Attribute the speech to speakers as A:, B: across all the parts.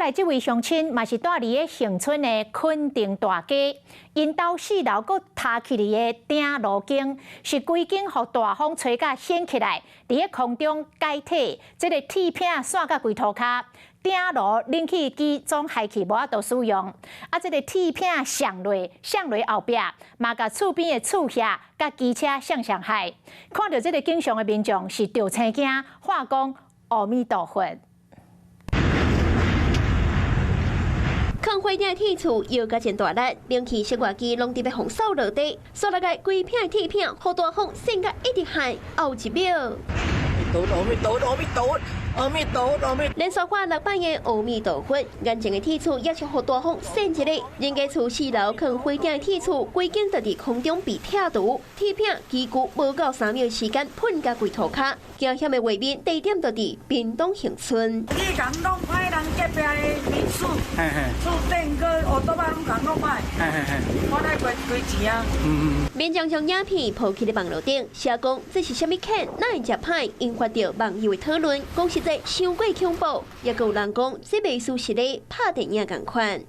A: 來這位鄉親嘛是住佇咧恆春的墾丁大街，𪜶兜四樓閣塌起來的頂爐間，是規間予大風吹甲掀起來，佇咧空中解體，這个鐵片散甲規塗跤，鼎爐冷氣機總害去無法度使用，啊，這个鐵片摔落，摔落後壁，嘛共厝邊的厝舍佮機車雙雙害。看著這个景象的民眾是著青驚，喊講阿彌陀佛。
B: 囥火鼎的鐵厝搖甲真大力，冷氣室外機攏佇欲予掃落地，煞落來規片的鐵片，予大風扇甲一直喊後一秒。連續喊六擺的阿彌陀佛，眼前的鐵厝也是予大風扇一个。人家厝四樓囥火鼎的鐵厝，規間就佇空中被拆除，鐵片幾乎無夠3秒時間噴甲規塗跤，驚險的畫面地點就佇屏東恆春。
C: 你共弄歹人隔壁的民宿，厝頂閣烏桌仔攏共弄歹，我來賠賠錢啊。
B: 民眾將影片 po 起咧網路頂，寫講這是啥物客，哪會遮歹，引發著網友的討論，講實在傷過恐怖，也閣有人講這袂輸是咧拍電影仝款。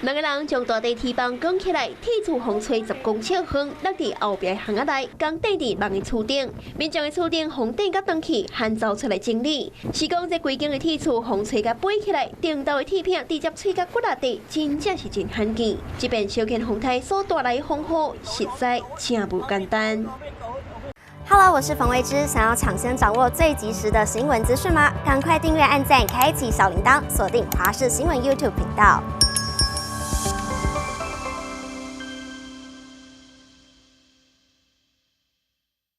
B: 兩个人將大塊鐵板扛起來，鐵厝予吹10公尺遠，落佇後壁巷仔內，共硩佇人的厝頂。民眾的厝頂予硩甲斷去，還走出來整理。是講這規間的鐵厝予吹甲飛起來，頂頭的鐵片直接吹甲骨落地，真正是真罕見。這遍小犬風台所帶來的風雨，實在真無簡單。
D: Hello，我是馮慧芝，想要搶先掌握最及時的新聞資訊嗎？趕快訂閱、按讚、開啟小鈴鐺，鎖定華視新聞 YouTube 頻道。